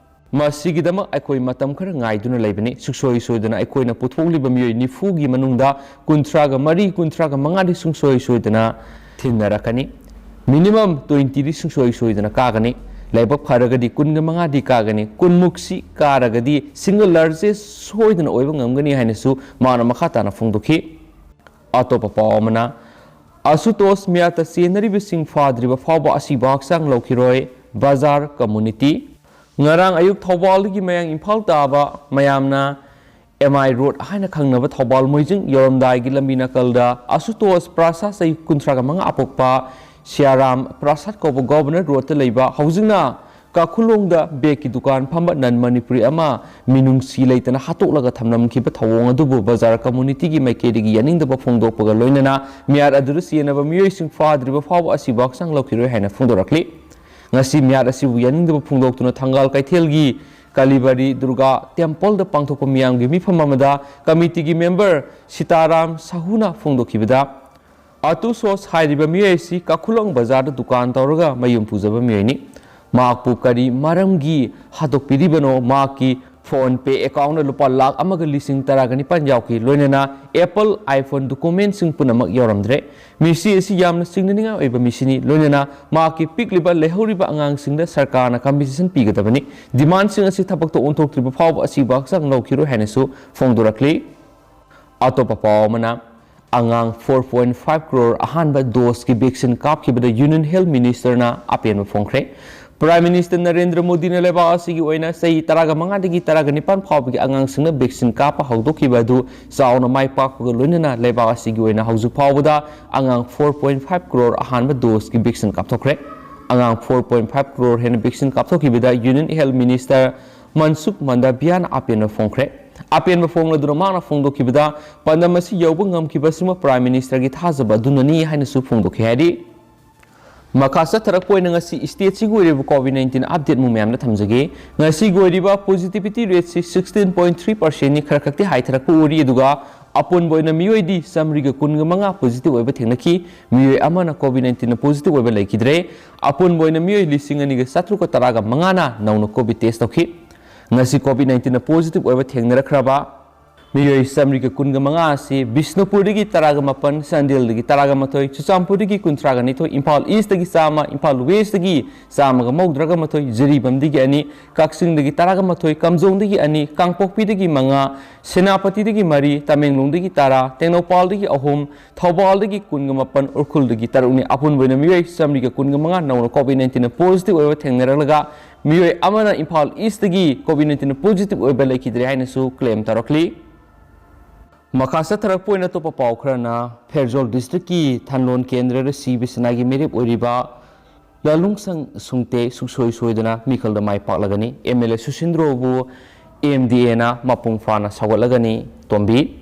ꯃꯁꯤꯒꯤꯗꯃꯛ ꯑꯩꯈꯣꯏ ꯃꯇꯝ ꯈꯔ ꯉꯥꯏꯗꯨꯅ ꯂꯩꯕꯅꯤ꯫ ꯁꯨꯡꯁꯣꯏ ꯁꯣꯏꯗꯅ ꯑꯩꯈꯣꯏꯅ ꯄꯨꯊꯣꯛꯂꯤꯕ ꯃꯤꯑꯣꯏ ꯅꯤꯐꯨꯒꯤ ꯃꯅꯨꯡꯗ ꯀꯨꯟꯊ꯭ꯔꯥꯒ ꯃꯔꯤ, ꯀꯨꯟꯊ꯭ꯔꯥꯒ ꯃꯉꯥꯗꯤ ꯁꯨꯡꯁꯣꯏ ꯁꯣꯏꯗꯅ ꯊꯦꯡꯅꯔꯛꯀꯅꯤ꯫ ꯃꯤꯅꯤꯃꯝ ꯇ꯭ꯋꯦꯟꯇꯤꯗꯤ ꯁꯨꯡꯁꯣꯏ ꯁꯣꯏꯗꯅ ꯀꯥꯒꯅꯤ꯫ ꯂꯥꯏꯕꯛ ꯐꯔꯒꯗꯤ ꯀꯨꯟꯒ ꯃꯉꯥꯗꯤ ꯀꯥꯒꯅꯤ꯫ ꯀꯨꯟꯃꯨꯛꯁꯤ ꯀꯥꯔꯒꯗꯤ ꯁꯤꯡꯒꯜ ꯂꯥꯔꯖꯦꯁ ꯁꯣꯏꯗꯅ ꯑꯣꯏꯕ ꯉꯝꯒꯅꯤ ꯍꯥꯏꯅꯁꯨ ꯃꯥꯅ ꯃꯈꯥ ꯇꯥꯅ ꯐꯣꯡꯗꯣꯛꯈꯤ꯫ ꯑꯇꯣꯞꯄ ꯄꯥꯎ ꯑꯃꯅ, ꯑꯁꯨꯇꯣꯁ ꯃꯤꯌꯥꯠꯇ ꯆꯦꯟꯅꯔꯤꯕꯁꯤꯡ ꯐꯥꯗ꯭ꯔꯤꯕ ꯐꯥꯎꯕ ꯑꯁꯤꯕ ꯍꯛꯆꯥꯡ ꯂꯧꯈꯤꯔꯣꯏ, ꯕꯖꯥꯔ ꯀꯝꯃꯨꯅꯤꯇꯤ꯫ ꯉꯔꯥꯡ ꯑꯌꯨꯛ ꯊꯧꯕꯥꯜꯗꯒꯤ ꯃꯌꯥꯡ ꯏꯝꯐꯥꯜ ꯇꯥꯕ ꯃꯌꯥꯝꯅ ꯑꯦꯝ ꯑꯥꯏ ꯔꯣꯗ ꯍꯥꯏꯅ ꯈꯪꯅꯕ ꯊꯧꯕꯥꯜ ꯃꯣꯏꯖꯤꯡ ꯌꯧꯔꯝꯗꯥꯏꯒꯤ ꯂꯝꯕꯤ ꯅꯥꯀꯜꯗ ꯑꯁꯨꯇꯣꯁ ꯄ꯭ꯔꯥꯁꯥꯗ, ꯆꯍꯤ ꯀꯨꯟꯊ꯭ꯔꯥꯒ ꯃꯉꯥ ꯑꯄꯣꯛꯄ ꯁꯤꯌꯥꯔꯥꯝ ꯄ꯭ꯔꯥꯁꯥꯗ ꯀꯧꯕ ꯒꯣꯚꯔꯅꯔ ꯔꯣꯗꯇ ꯂꯩꯕ, ꯍꯧꯖꯤꯛꯅ ꯀꯥꯈꯨꯂꯣꯡꯗ ꯕꯦꯒꯀꯤ ꯗꯨꯀꯥꯟ ꯐꯝꯕ ꯅꯟ ꯃꯅꯤꯄꯨꯔꯤ ꯑꯃ ꯃꯤꯅꯨꯡꯁꯤ ꯂꯩꯇꯅ ꯍꯥꯠꯇꯣꯛꯂꯒ ꯊꯝꯂꯝꯈꯤꯕ ꯊꯧꯑꯣꯡ ꯑꯗꯨꯕꯨ ꯕꯖꯥꯔ ꯀꯝꯃꯨꯅꯤꯇꯤꯒꯤ ꯃꯥꯏꯀꯩꯗꯒꯤ ꯌꯥꯅꯤꯡꯗꯕ ꯐꯣꯡꯗꯣꯛꯄꯒ ꯂꯣꯏꯅꯅ ꯃꯤꯍꯥꯠ ꯑꯗꯨꯗ ꯁꯤꯖꯤꯟꯅꯕ ꯃꯤꯑꯣꯏꯁꯤꯡ ꯐꯥꯗ꯭ꯔꯤꯕ ꯐꯥꯎꯕ ꯑꯁꯤꯕꯨ ꯍꯛꯆꯥꯡ ꯂꯧꯈꯤꯔꯣꯏ ꯍꯥꯏꯅ ꯐꯣꯡꯗꯣꯔꯛꯂꯤ꯫ ꯉꯁꯤ ꯃꯤꯍꯥꯠ ꯑꯁꯤꯕꯨ ꯌꯥꯅꯤꯡꯗꯕ ꯐꯣꯡꯗꯣꯛꯇꯨꯅ ꯊꯪꯒꯥꯜ ꯀꯩꯊꯦꯜꯒꯤ ꯀꯥꯂꯤꯕꯥꯔꯤ ꯗꯨꯔꯒꯥ ꯇꯦꯝꯄꯜꯗ ꯄꯥꯡꯊꯣꯛꯄ ꯃꯤꯌꯥꯝꯒꯤ ꯃꯤꯐꯝ ꯑꯃꯗ ꯀꯃꯤꯇꯤꯒꯤ ꯃꯦꯝꯕꯔ ꯁꯤꯇꯥꯔꯥꯝ ꯁꯥꯍꯨꯅ ꯐꯣꯡꯗꯣꯛꯈꯤꯕꯗ, ꯑꯇꯨ ꯁꯣꯁ ꯍꯥꯏꯔꯤꯕ ꯃꯤꯑꯣꯏ ꯑꯁꯤ ꯀꯥꯈꯨꯂꯣꯡ ꯕꯖꯥꯔꯗ ꯗꯨꯀꯥꯟ ꯇꯧꯔꯒ ꯃꯌꯨꯝ ꯄꯨꯖꯕ ꯃꯤꯑꯣꯏꯅꯤ꯫ ꯃꯍꯥꯛꯄꯨ ꯀꯔꯤ ꯃꯔꯝꯒꯤ ꯍꯥꯠꯇꯣꯛꯄꯤꯔꯤꯕꯅꯣ? ꯃꯍꯥꯛꯀꯤ ꯐꯣꯟ ꯄꯦ ꯑꯦꯀꯥꯎꯟꯗ ꯂꯨꯄꯥ ꯂꯥꯈ ꯑꯃꯒ ꯂꯤꯁꯤꯡ ꯇꯔꯥꯒ ꯅꯤꯄꯥꯟ ꯌꯥꯎꯈꯤ, ꯂꯣꯏꯅꯅ ꯑꯦꯄꯜ ꯑꯥꯏꯐꯣꯟ ꯗꯣꯀꯨꯃꯦꯟꯁꯤꯡ ꯄꯨꯝꯅꯃꯛ ꯌꯥꯎꯔꯝꯗ꯭ꯔꯦ꯫ ꯃꯤꯁꯤ ꯑꯁꯤ ꯌꯥꯝꯅ ꯆꯤꯡꯅꯅꯤꯡꯉꯥꯏ ꯑꯣꯏꯕ ꯃꯤꯁꯤꯅꯤ, ꯂꯣꯏꯅꯅ ꯃꯍꯥꯛꯀꯤ ꯄꯤꯛꯂꯤꯕ ꯂꯩꯍꯧꯔꯤꯕ ꯑꯉꯥꯡꯁꯤꯡꯗ ꯁꯔꯀꯥꯔꯅ ꯀꯝꯄꯦꯟꯁꯦꯁꯟ ꯄꯤꯒꯗꯕꯅꯤ꯫ ꯗꯤꯃꯥꯟꯁꯤꯡ ꯑꯁꯤ ꯊꯕꯛꯇ ꯑꯣꯟꯊꯣꯛꯇ꯭ꯔꯤꯕ ꯐꯥꯎꯕ ꯑꯁꯤꯕ ꯍꯛꯆꯥꯡ ꯂꯧꯈꯤꯔꯣꯏ ꯍꯥꯏꯅꯁꯨ ꯐꯣꯡꯗꯣꯔꯛꯂꯤ꯫ ꯑꯇꯣꯞꯄ ꯄꯥꯎ ꯑꯃꯅ, ꯑꯉꯥꯡ four point five crore ꯑꯍꯥꯟꯕ ꯗꯣꯁꯀꯤ ꯚꯦꯛꯁꯤꯟ ꯀꯥꯞꯈꯤꯕꯗ ꯌꯨꯅꯤꯌꯟ ꯍꯦꯜꯊ ꯃꯤꯅꯤꯁꯇꯔꯅ ꯑꯄꯦꯟꯕ ꯐꯣꯡꯈ꯭ꯔꯦ꯫ ꯄ꯭ꯔꯥꯏꯝ ꯃꯤꯅꯤꯁꯇꯔ ꯅꯔꯦꯟꯗ꯭ꯔ ꯃꯣꯗꯤꯅ ꯂꯩꯕꯥꯛ ꯑꯁꯤꯒꯤ ꯑꯣꯏꯅ ꯆꯍꯤ ꯇꯔꯥꯒ ꯃꯉꯥꯗꯒꯤ ꯇꯔꯥꯒ ꯅꯤꯄꯥꯟ ꯐꯥꯎꯕꯒꯤ ꯑꯉꯥꯡꯁꯤꯡꯅ ꯚꯦꯛꯁꯤꯟ ꯀꯥꯞꯄ ꯍꯧꯗꯣꯛꯈꯤꯕ ꯑꯗꯨ ꯆꯥꯎꯅ ꯃꯥꯏ ꯄꯥꯛꯄꯒ ꯂꯣꯏꯅꯅ ꯂꯩꯕꯥꯛ ꯑꯁꯤꯒꯤ ꯑꯣꯏꯅ ꯍꯧꯖꯤꯛ ꯐꯥꯎꯕꯗ ꯑꯉꯥꯡ four point five crore ꯑꯍꯥꯟꯕ ꯗꯣꯁꯀꯤ ꯚꯦꯛꯁꯤꯟ ꯀꯥꯞꯊꯣꯛꯈ꯭ꯔꯦ꯫ ꯑꯉꯥꯡ four point five crore ꯍꯦꯟꯅ ꯚꯦꯛꯁꯤꯟ ꯀꯥꯞꯊꯣꯛꯈꯤꯕꯗ ꯌꯨꯅꯤꯌꯟ ꯍꯦꯜꯊ ꯃꯤꯅꯤꯁꯇꯔ ꯃꯟꯁꯨꯈ ꯃꯟꯗꯥꯚꯤꯌꯥꯅ ꯑꯄꯦꯟꯕ ꯐꯣꯡꯈ꯭ꯔꯦ꯫ ꯑꯄꯦꯟꯕ ꯐꯣꯡꯂꯗꯨꯅ ꯃꯍꯥꯛꯅ ꯐꯣꯡꯗꯣꯛꯈꯤꯕꯗ, ꯄꯥꯟꯗꯝ ꯑꯁꯤ ꯌꯧꯕ ꯉꯝꯈꯤꯕꯁꯤꯃ ꯄ꯭ꯔꯥꯏꯝ ꯃꯤꯅꯤꯁꯇꯔꯒꯤ ꯊꯥꯖꯕ ꯑꯗꯨꯅꯅꯤ ꯍꯥꯏꯅꯁꯨ ꯐꯣꯡꯗꯣꯛꯈꯤ ꯍꯥꯏꯔꯤ꯫ ꯃꯈꯥ ꯆꯠꯊꯔꯛꯄ ꯑꯣꯏꯅ ꯉꯁꯤ ꯁ꯭ꯇꯦꯠꯁꯤꯒꯤ ꯑꯣꯏꯔꯤꯕ ꯀꯣꯚꯤꯗ ꯅꯥꯏꯟꯇꯤꯟ ꯑꯞꯗꯦꯠ ꯃꯨꯛ ꯃꯌꯥꯝꯗ ꯊꯝꯖꯒꯦ꯫ ꯉꯁꯤꯒꯤ ꯑꯣꯏꯔꯤꯕ ꯄꯣꯖꯤꯇꯤꯚꯤꯇꯤ ꯔꯦꯠꯁꯤ sixteen point three percentꯅꯤ, ꯈꯔ ꯈꯛꯇꯤ ꯍꯥꯏꯊꯔꯛꯄ ꯎꯔꯤ, ꯑꯗꯨꯒ ꯑꯄꯨꯟꯕ ꯑꯣꯏꯅ ꯃꯤꯑꯣꯏꯗꯤ ꯆꯥꯃꯔꯤꯒ ꯀꯨꯟꯒ ꯃꯉꯥ ꯄꯣꯖꯤꯇꯤꯚ ꯑꯣꯏꯕ ꯊꯦꯡꯅꯈꯤ꯫ ꯃꯤꯑꯣꯏ ꯑꯃꯅ ꯀꯣꯚꯤꯗ ꯅꯥꯏꯟꯇꯤꯟꯅ ꯄꯣꯖꯤꯇꯤꯚ ꯑꯣꯏꯕ ꯂꯩꯈꯤꯗ꯭ꯔꯦ꯫ ꯑꯄꯨꯟꯕ ꯑꯣꯏꯅ ꯃꯤꯑꯣꯏ ꯂꯤꯁꯤꯡ ꯑꯅꯤꯒ ꯆꯥꯇ꯭ꯔꯨꯛꯀ ꯇꯔꯥꯒ ꯃꯉꯥꯅ ꯅꯧꯅ ꯀꯣꯚꯤꯗ ꯇꯦꯁ ꯇꯧꯈꯤ꯫ ꯉꯁꯤ ꯀꯣꯚꯤꯗ ꯅꯥꯏꯟꯇꯤꯟꯅ ꯄꯣꯖꯤꯇꯤꯚ ꯑꯣꯏꯕ ꯊꯦꯡꯅꯔꯛꯈ꯭ꯔꯕ ꯃꯤꯑꯣꯏ ꯆꯥꯃꯔꯤꯒ ꯀꯨꯟꯒ ꯃꯉꯥ ꯑꯁꯤ ꯕꯤꯁꯅꯨꯄꯨꯔꯗꯒꯤ ꯇꯔꯥꯒ ꯃꯥꯄꯟ, ꯆꯥꯟꯗꯦꯜꯗꯒꯤ ꯇꯔꯥꯒ ꯃꯥꯊꯣꯏ, ꯆꯨꯔꯆꯥꯟꯄꯨꯔꯗꯒꯤ ꯀꯨꯟꯊ꯭ꯔꯥꯒ ꯅꯤꯊꯣꯏ, ꯏꯝꯐꯥꯜ ꯏꯁꯇꯒꯤ ꯆꯥꯝꯃ, ꯏꯝꯐꯥꯜ ꯋꯦꯁꯇꯒꯤ ꯆꯥꯝꯃꯒ ꯃꯧꯗ꯭ꯔꯥꯒ ꯃꯥꯊꯣꯏ, ꯖꯤꯔꯤꯕꯥꯝꯗꯒꯤ ꯑꯅꯤ, ꯀꯛꯆꯤꯡꯗꯒꯤ ꯇꯔꯥꯒ ꯃꯥꯊꯣꯏ, ꯀꯥꯝꯖꯣꯡꯗꯒꯤ ꯑꯅꯤ, ꯀꯥꯡꯄꯣꯛꯄꯤꯗꯒꯤ ꯃꯉꯥ, ꯁꯦꯅꯥꯄꯇꯤꯗꯒꯤ ꯃꯔꯤ, ꯇꯃꯦꯡꯂꯣꯡꯗꯒꯤ ꯇꯔꯥ, ꯇꯦꯡꯅꯧꯄꯥꯜꯗꯒꯤ ꯑꯍꯨꯝ, ꯊꯧꯕꯥꯜꯗꯒꯤ ꯀꯨꯟꯒ ꯃꯥꯄꯟ, ꯎꯈ꯭ꯔꯨꯜꯗꯒꯤ ꯇꯔꯨꯛꯅꯤ꯫ ꯑꯄꯨꯟꯕ ꯑꯣꯏꯅ ꯃꯤꯑꯣꯏ ꯆꯥꯃꯔꯤꯒ ꯀꯨꯟꯒ ꯃꯉꯥ ꯅꯧꯅ ꯀꯣꯚꯤꯗ ꯅꯥꯏꯟꯇꯤꯟꯅ ꯄꯣꯖꯤꯇꯤꯚ ꯑꯣꯏꯕ ꯊꯦꯡꯅꯔꯛꯂꯒ, ꯃꯤꯑꯣꯏ ꯑꯃꯅ ꯏꯝꯐꯥꯜ ꯏꯁꯇꯒꯤ ꯀꯣꯚꯤꯗ ꯅꯥꯏꯟꯇꯤꯟꯅ ꯄꯣꯖꯤꯇꯤꯚ ꯑꯣꯏꯕ ꯂꯩꯈꯤꯗ꯭ꯔꯦ ꯍꯥꯏꯅꯁꯨ ꯀ꯭ꯂꯦꯝ ꯇꯧꯔꯛꯂꯤ꯫ ꯃꯈꯥ ꯆꯠꯊꯔꯛꯄ ꯑꯣꯏꯅ ꯑꯇꯣꯞꯄ ꯄꯥꯎ ꯈꯔꯅ, ꯐꯦꯔꯖꯣꯜ ꯗꯤꯁꯇ꯭ꯔꯤꯛꯀꯤ ꯊꯥꯟꯂꯣꯟ ꯀꯦꯟꯗ꯭ꯔꯗ ꯁꯤꯕ ꯁꯤꯅꯥꯒꯤ ꯃꯤꯔꯦꯞ ꯑꯣꯏꯔꯤꯕ ꯂꯥꯂꯨꯡꯁꯪ ꯁꯨꯡꯇꯦ ꯁꯨꯛꯁꯣꯏ ꯁꯣꯏꯗꯅ ꯃꯤꯈꯜꯗ ꯃꯥꯏ ꯄꯥꯛꯂꯒꯅꯤ꯫ ꯑꯦꯝ ꯑꯦꯜ ꯑꯦ ꯁꯨꯁꯤꯟꯗ꯭ꯔꯣꯕꯨ ꯑꯦꯝ ꯗꯤ ꯑꯦꯅ ꯃꯄꯨꯡ ꯐꯥꯅ ꯁꯧꯒꯠꯂꯒꯅꯤ꯫ ꯇꯣꯝꯕꯤ꯫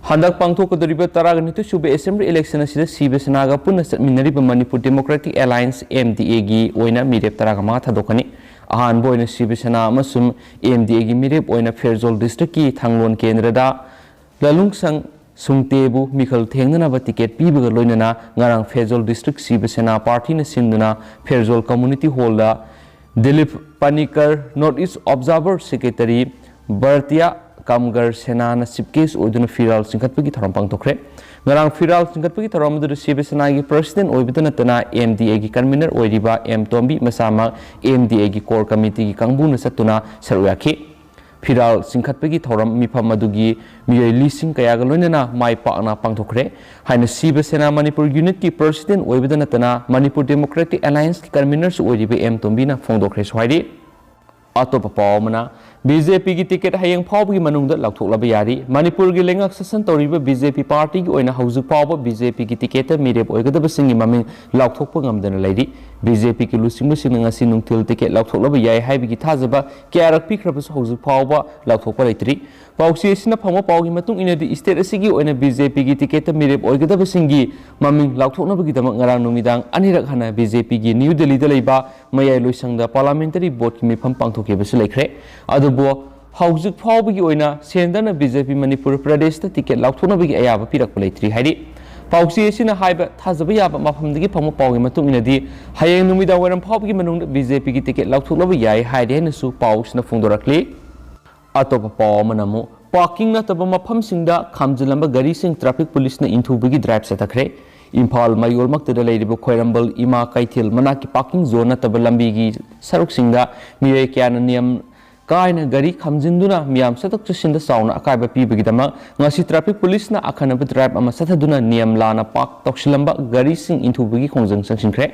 ꯍꯟꯗꯛ ꯄꯥꯡꯊꯣꯛꯀꯗꯧꯔꯤꯕ ꯇꯔꯥꯒ ꯅꯤꯊꯣꯏ ꯁꯨꯕ ꯑꯦꯁꯦꯝꯕ꯭ꯂꯤ ꯏꯂꯦꯛꯁꯟ ꯑꯁꯤꯗ ꯁꯤꯕ ꯁꯦꯅꯥꯒ ꯄꯨꯟꯅ ꯆꯠꯃꯤꯟꯅꯔꯤꯕ Manipur democratic alliance, M D ꯑꯦꯒꯤ ꯑꯣꯏꯅ ꯃꯤꯔꯦꯞ ꯇꯔꯥꯒ ꯃꯉꯥ ꯊꯥꯗꯣꯛꯀꯅꯤ꯫ ꯑꯍꯥꯟꯕ ꯑꯣꯏꯅ ꯁꯤꯕ ꯁꯦꯅꯥ ꯑꯃꯁꯨꯡ ꯑꯦꯝ ꯗꯤ ꯑꯦꯒꯤ ꯃꯤꯔꯦꯞ ꯑꯣꯏꯅ ꯐꯦꯔꯖꯣꯜ ꯗꯤꯁꯇ꯭ꯔꯤꯛꯀꯤ ꯊꯥꯡꯂꯣꯟ ꯀꯦꯟꯗ꯭ꯔꯗ ꯂꯥꯂꯨꯡꯁꯪ ꯁꯨꯡꯇꯦꯕꯨ ꯃꯤꯈꯜ ꯊꯦꯡꯅꯅꯕ ꯇꯤꯀꯦꯠ ꯄꯤꯕꯒ ꯂꯣꯏꯅꯅ ꯉꯔꯥꯡ ꯐꯦꯔꯖꯣꯜ ꯗꯤꯁꯇ꯭ꯔꯤꯛ ꯁꯤꯕ ꯁꯦꯅꯥ ꯄꯥꯔꯇꯤꯅ ꯁꯤꯟꯗꯨꯅ ꯐꯦꯔꯖꯣꯜ ꯀꯝꯃ꯭ꯌꯨꯅꯤꯇꯤ ꯍꯣꯜꯗ Dilip Panikar, north east observer secretary, Bhartiya Kamgar ꯁꯦꯅꯥꯅ ꯆꯤꯐ ꯒꯦꯁ ꯑꯣꯏꯗꯨꯅ ꯐꯤꯔꯥꯜ ꯆꯤꯡꯈꯠꯄꯒꯤ ꯊꯧꯔꯝ ꯄꯥꯡꯊꯣꯛꯈ꯭ꯔꯦ꯫ ꯉꯔꯥꯡ ꯐꯤꯔꯥꯜ ꯆꯤꯡꯈꯠꯄꯒꯤ ꯊꯧꯔꯝ ꯑꯗꯨꯗ ꯁꯤꯕ ꯁꯦꯅꯥꯒꯤ ꯄ꯭ꯔꯁꯤꯗꯦꯟ ꯑꯣꯏꯕꯇ ꯅꯠꯇꯅ ꯑꯦꯝ ꯗꯤ ꯑꯦꯒꯤ ꯀꯟꯚꯤꯅꯔ ꯑꯣꯏꯔꯤꯕ ꯑꯦꯝ ꯇꯣꯝꯕꯤ ꯃꯁꯥꯃꯛ ꯑꯦꯝ ꯗꯤ ꯑꯦꯒꯤ ꯀꯣꯔ ꯀꯃꯤꯇꯤꯒꯤ ꯀꯥꯡꯕꯨꯅ ꯆꯠꯇꯨꯅ ꯁꯔꯨꯛ ꯌꯥꯈꯤ꯫ ꯐꯤꯔꯥꯜ ꯆꯤꯡꯈꯠꯄꯒꯤ ꯊꯧꯔꯝ ꯃꯤꯐꯝ ꯑꯗꯨꯒꯤ ꯃꯤꯑꯣꯏ ꯂꯤꯁꯤꯡ ꯀꯌꯥꯒ ꯂꯣꯏꯅꯅ ꯃꯥꯏ ꯄꯥꯛꯅ ꯄꯥꯡꯊꯣꯛꯈ꯭ꯔꯦ ꯍꯥꯏꯅ ꯁꯤꯕ ꯁꯦꯅꯥ ꯃꯅꯤꯄꯨꯔ ꯌꯨꯅꯤꯠꯀꯤ ꯄ꯭ꯔꯁꯤꯗꯦꯟ ꯑꯣꯏꯕꯗ ꯅꯠꯇꯅ ꯃꯅꯤꯄꯨꯔ ꯗꯦꯃꯣꯀ꯭ꯔꯦꯇꯤꯛ ꯑꯦꯂꯥꯏꯟꯁꯀꯤ ꯀꯟꯚꯤꯅꯔꯁꯨ ꯑꯣꯏꯔꯤꯕ ꯑꯦꯝ ꯇꯣꯝꯕꯤꯅ ꯐꯣꯡꯗꯣꯛꯈ꯭ꯔꯦꯁꯨ ꯍꯥꯏꯔꯤ꯫ ꯑꯇꯣꯞꯄ ꯄꯥꯎ ꯑꯃꯅ, ꯕꯤ ꯖꯦ ꯄꯤꯒꯤ ꯇꯤꯀꯦꯠ ꯍꯌꯦꯡ ꯐꯥꯎꯕꯒꯤ ꯃꯅꯨꯡꯗ ꯂꯧꯊꯣꯛꯂꯕ ꯌꯥꯔꯤ꯫ ꯃꯅꯤꯄꯨꯔꯒꯤ ꯂꯩꯉꯥꯛ ꯁꯥꯁꯟ ꯇꯧꯔꯤꯕ ꯕꯤ ꯖꯦ ꯄꯤ ꯄꯥꯔꯇꯤꯒꯤ ꯑꯣꯏꯅ ꯍꯧꯖꯤꯛ ꯐꯥꯎꯕ ꯕꯤ ꯖꯦ ꯄꯤꯒꯤ ꯇꯤꯀꯦꯠꯇ ꯃꯤꯔꯦꯞ ꯑꯣꯏꯒꯗꯕꯁꯤꯡꯒꯤ ꯃꯃꯤꯡ ꯂꯥꯎꯊꯣꯛꯄ ꯉꯝꯗꯅ ꯂꯩꯔꯤ꯫ ꯕꯤ ꯖꯦ ꯄꯤꯒꯤ ꯂꯨꯆꯤꯡꯕꯁꯤꯡꯅ ꯉꯁꯤ ꯅꯨꯡꯊꯤꯜ ꯇꯤꯀꯦꯠ ꯂꯧꯊꯣꯛꯂꯕ ꯌꯥꯏ ꯍꯥꯏꯕꯒꯤ ꯊꯥꯖꯕ ꯀꯌꯥꯔꯛ ꯄꯤꯈ꯭ꯔꯕꯁꯨ ꯍꯧꯖꯤꯛ ꯐꯥꯎꯕ ꯂꯥꯎꯊꯣꯛꯄ ꯂꯩꯇ꯭ꯔꯤ꯫ ꯄꯥꯎꯆꯦ ꯑꯁꯤꯅ ꯐꯪꯕ ꯄꯥꯎꯒꯤ ꯃꯇꯨꯡ ꯏꯟꯅꯗꯤ, ꯁ꯭ꯇꯦꯠ ꯑꯁꯤꯒꯤ ꯑꯣꯏꯅ ꯕꯤ ꯖꯦ ꯄꯤꯒꯤ ꯇꯤꯀꯦꯠꯇ ꯃꯤꯔꯦꯞ ꯑꯣꯏꯒꯗꯕꯁꯤꯡꯒꯤ ꯃꯃꯤꯡ ꯂꯥꯎꯊꯣꯛꯅꯕꯒꯤꯗꯃꯛ ꯉꯔꯥꯡ ꯅꯨꯃꯤꯗꯥꯡ ꯑꯅꯤꯔꯛ ꯍꯟꯅ ꯕꯤ ꯖꯦ ꯄꯤꯒꯤ ꯅ꯭ꯌꯨ ꯗꯦꯜꯂꯤꯗ ꯂꯩꯕ ꯃꯌꯥꯏ ꯂꯣꯏꯁꯪꯗ ꯄꯥꯔꯂꯥꯃꯦꯟꯇꯔꯤ ꯕꯣꯔꯗꯀꯤ ꯃꯤꯐꯝ ꯄꯥꯡꯊꯣꯛꯈꯤꯕꯁꯨ ꯂꯩꯈ꯭ꯔꯦ꯫ ꯑꯗꯨꯕꯨ ꯍꯧꯖꯤꯛ ꯐꯥꯎꯕꯒꯤ ꯑꯣꯏꯅ ꯁꯦꯟꯇꯔꯅ ꯕꯤ ꯖꯦ ꯄꯤ ꯃꯅꯤꯄꯨꯔ ꯄ꯭ꯔꯗꯦꯁꯇ ꯇꯤꯀꯦꯠ ꯂꯥꯎꯊꯣꯛꯅꯕꯒꯤ ꯑꯌꯥꯕ ꯄꯤꯔꯛꯄ ꯂꯩꯇ꯭ꯔꯤ ꯍꯥꯏꯔꯤ꯫ ꯄꯥꯎꯆꯦ ꯑꯁꯤꯅ ꯍꯥꯏꯕ ꯊꯥꯖꯕ ꯌꯥꯕ ꯃꯐꯝꯗꯒꯤ ꯐꯪꯕ ꯄꯥꯎꯒꯤ ꯃꯇꯨꯡ ꯏꯟꯅꯗꯤ, ꯍꯌꯦꯡ ꯅꯨꯃꯤꯗꯥꯡ ꯋꯥꯏꯔꯝ ꯐꯥꯎꯕꯒꯤ ꯃꯅꯨꯡꯗ ꯕꯤ ꯖꯦ ꯄꯤꯒꯤ ꯇꯤꯀꯦꯠ ꯂꯥꯎꯊꯣꯛꯂꯕ ꯌꯥꯏ ꯍꯥꯏꯔꯤ ꯍꯥꯏꯅꯁꯨ ꯄꯥꯎ ꯑꯁꯤꯅ ꯐꯣꯡꯗꯣꯔꯛꯂꯤ꯫ ꯑꯇꯣꯞꯄ ꯄꯥꯎ ꯑꯃꯅ ꯑꯃꯨꯛ, ꯄꯥꯔꯀꯤꯡ ꯅꯠꯇꯕ ꯃꯐꯝꯁꯤꯡꯗ ꯈꯥꯝꯖꯤꯜꯂꯝꯕ ꯒꯥꯔꯤꯁꯤꯡ ꯇ꯭ꯔꯥꯐꯤꯛ ꯄꯨꯂꯤꯁꯅ ꯏꯟꯊꯨꯕꯒꯤ ꯗ꯭ꯔꯥꯏꯚ ꯆꯠꯊꯈ꯭ꯔꯦ꯫ ꯏꯝꯐꯥꯜ ꯃꯌꯣꯜꯃꯛꯇꯗ ꯂꯩꯔꯤꯕ ꯈ꯭ꯋꯥꯏꯔꯝꯕꯟ ꯏꯃꯥ ꯀꯩꯊꯦꯜ ꯃꯅꯥꯛꯀꯤ ꯄꯥꯔꯀꯤꯡ ꯖꯣꯟ ꯅꯠꯇꯕ ꯂꯝꯕꯤꯒꯤ ꯁꯔꯨꯛꯁꯤꯡꯗ ꯃꯤꯑꯣꯏ ꯀꯌꯥꯅ ꯅꯤꯌꯝ ꯀꯥꯏꯅ ꯒꯥꯔꯤ ꯈꯥꯝꯖꯤꯟꯗꯨꯅ ꯃꯤꯌꯥꯝ ꯆꯠꯊꯣꯛ ꯆꯠꯁꯤꯟꯗ ꯆꯥꯎꯅ ꯑꯀꯥꯏꯕ ꯄꯤꯕꯒꯤꯗꯃꯛ ꯉꯁꯤ ꯇ꯭ꯔꯥꯐꯤꯛ ꯄꯨꯂꯤꯁꯅ ꯑꯈꯟꯅꯕ ꯗ꯭ꯔꯥꯏꯚ ꯑꯃ ꯆꯠꯊꯗꯨꯅ ꯅꯤꯌꯝ ꯂꯥꯟꯅ ꯄꯥꯔꯛ ꯇꯧꯁꯤꯜꯂꯝꯕ ꯒꯥꯔꯤꯁꯤꯡ ꯏꯟꯊꯨꯕꯒꯤ ꯈꯣꯡꯖꯪ ꯆꯪꯁꯤꯟꯈ꯭ꯔꯦ꯫